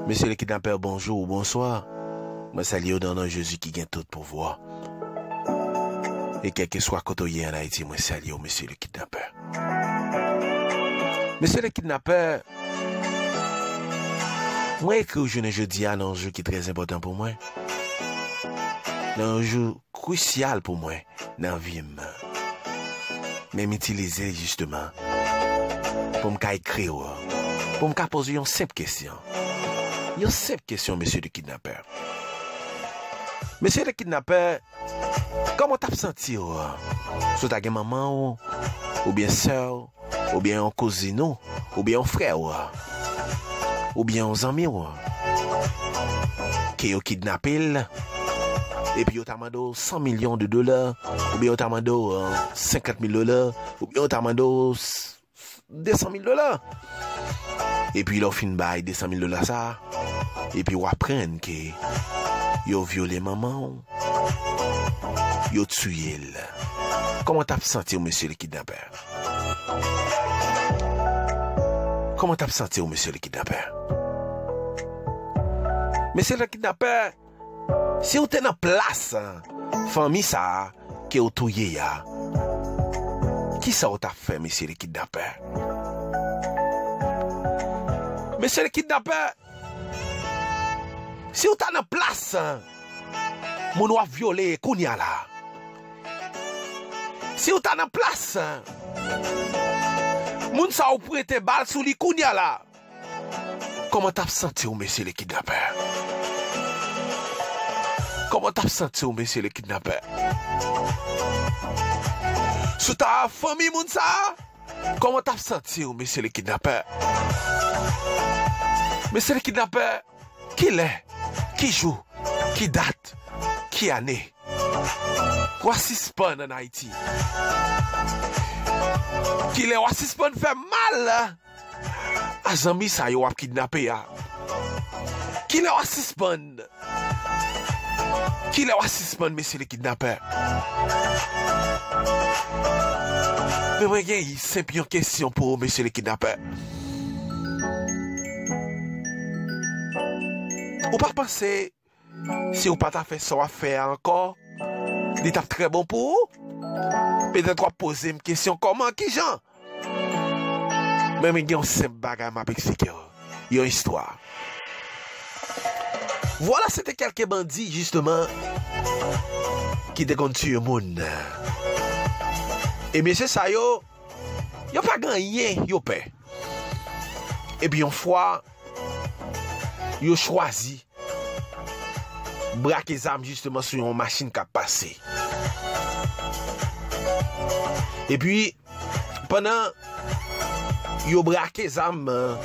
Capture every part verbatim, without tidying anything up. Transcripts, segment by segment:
Mesye le kidnapè, bonjou ou bonswa. Mwen salye w nan non Jezi ki gen tout pouvwa. E kèlkeswa kote w ye ann Ayiti, mwen salye w, mesye le kidnapè. Mesye le kidnapè, mwen ekri w jounen jodi a nan yon jou ki trè enpòtan pou mwen. Nan yon jou krisyal pou mwen nan vi m. Men m itilize l jisteman pou m ka ekri w, pou m ka poze yon senp kesyon. Yon senp kesyon, mesye le kidnapè. Mesye le kidnapè, kòman w t ap santi w si w ta gen manman w, oubyen sè w, oubyen yon kouzin ou, oubyen yon frè w, oubyen yon zanmi w, ke yo kidnape l, epi yo ta mande w san milyon de dola, oubyen yo ta mande w, euh, senkant mil dola, oubyen yo ta mande w s-, s-, de san mil dola. Epi lè w fin bay de san mil dola sa, epi w aprann ke yo vyole manman w, yo tiye l. Kòman w t ap santi w, mesye le kidnapè? Kòman w t ap santi w, mesye le kidnapè? Mesye le kidnapè, si w te nan plas fanmi sa a ke w touye a, kisa w t ap fè, mesye le kidnapè? Mesye le kidnapè, si w ta nan plas moun w ap vyole kounye a la, si w ta nan plas moun sa w prete bal sou li kounye a la, kòman w t ap santi w, mesye le kidnapè? Kòman w t ap santi w, mesye le kidnapè? Si w ta fanmi moun sa a, kòman w t ap santi w, mesye le kidnapè? Mesye le kidnapè, ki lè, ki jou, ki dat, ki ane w a sispann ann Ayiti? Ki lè w a sispann fè mal a zanmi sa yo w ap kidnape a? Ki lè w a sispann? Ki lè w a sispann, mesye le kidnapè? Men mwen gen senp yon kesyon pou ou, mesye le kidnapè. Ou pa panse si w pa ta fè sa w ap fè a ankò, li t ap trè bon pou ou? Petèt w ap poze m kesyon kòman, kijan? Men, men gen yon senp bagay m ap eksplike w. Yon istwa. Vwala, se te kèlke bandi, jisteman, ki te konn tiye moun. E mesye sa yo, yo pa gen anyen yo pè. Epi yon fwa, yo chwazi brake zam jisteman sou yon machin k ap pase. Epi, pandan yo brake zam, euh,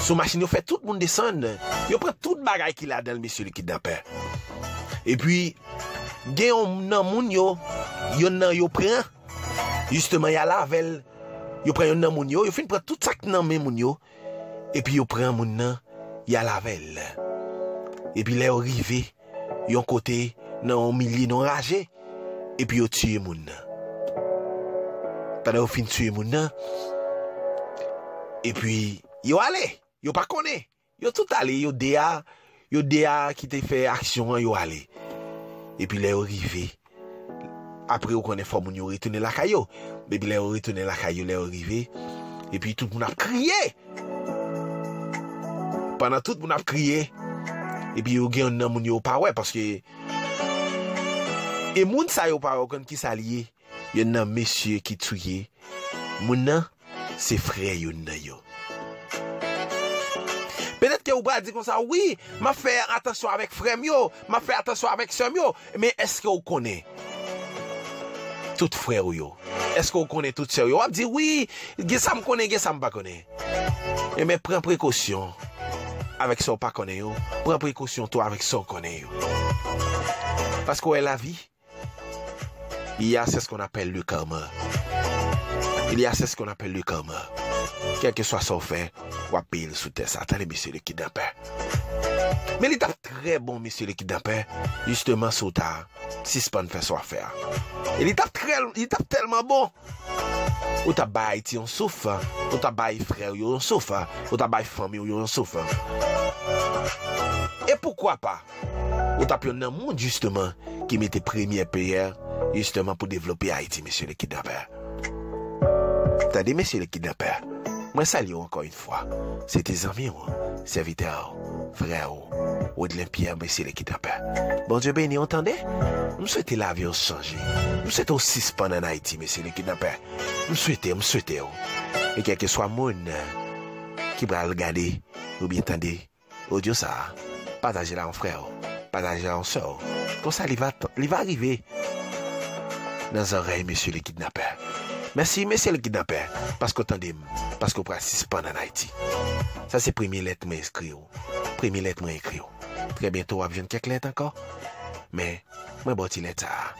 sou machin, yo fè tout moun desann, yo pran tout bagay ki ladan l, mesye le kidnapè. Epi, gen yon nan moun yo, yonn nan yo pran, jisteman, y al avè l. Yo pran yonn nan moun yo, yo fin pran tout sa k nan men moun yo, epi yo pran moun nan, y al avè l. Epi lè yo rive yon kote, nan yon milye, nan yon raje, epi yo tiye moun nan. Pandan yo fin tiye moun nan, epi yo ale, yo pa konnen. Yo tout ale, yo de a, yo de a ki te fè aksyon an, yo ale. Epi lè yo rive, apre ou konnen fò moun yo retounen lakay yo. Epi lè yo retounen lakay yo, lè yo rive, epi tout moun ap kriye. Pandan tout moun ap kriye, epi yo gen youn nan moun yo pa wè, paske e moun sa yo pa wè, ou konn kisa li ye? Youn nan mesye ki touye moun nan, se frè youn nan yo. Petèt ke ou pral di konsa, "Wi, m ap fè atansyon avèk frè m yo, m ap fè atansyon avèk sè m yo." Men èske ou konnen tout frè w yo? Èske ou konnen tout sè w yo? W ap di, "Wi, gen sa m konnen, gen sa m pa konnen." Enben, pran prekosyon avèk sa w pa konnen yo. Pran prekosyon tou avèk sa w konnen yo. Paske w wè lavi, il y a, c'est ce qu'on appelle le karma. Il y a, c'est ce qu'on appelle le karma. Kèlkeswa sa w fè, w ap peye l sou tè sa. Tande, mesye le kidnapè. Men li t ap trè bon, mesye le kidnapè, jisteman, si w ta sispann fè sa w ap fè a. E li t ap trè, li t ap tèlman bon. Ou t ap bay Ayiti yon souf, ou t ap bay frè w yo yon souf, ou t ap bay fanmi w yo yon souf. E poukwa pa, ou t ap yonn nan moun, jisteman, ki mete premyè piyè, jisteman, pou devlope Ayiti, mesye le kidnapè. Tande, mesye le kidnapè. Mwen salye w ankò yon fwa. Se te zanmi w, sèvitè w, frè w, Rodlin Pierre, mesye le kidnapè. Bondye beni w, tande. M swete lavi w chanje. M swete w sispann ann Ayiti, mesye le kidnapè. M swete, m swete w. E kèlkeswa moun ki pral gade oubyen tande odyo sa a, pataje l a yon frè w, pataje l a yon sè w. Konsa li va, li va rive nan zòrèy mesye le kidnapè. Mèsi, mesye le kidnapè, paske w tande m, paske w pral sispann ann Ayiti. Sa se premye lèt mwen ekri w. Premye lèt mwen ekri w. Trè byento, w ap jwenn kèk lèt ankò. Men, mwen ba w ti lèt sa a.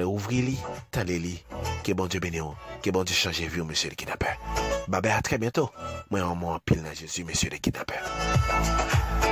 Ouvri li, tande li. Ke Bondye beni w. Ke Bondye chanje vi w, mesye le kidnapè. Babay, a trè byento. Mwen renmen w anpil nan Jezi, mesye le kidnapè.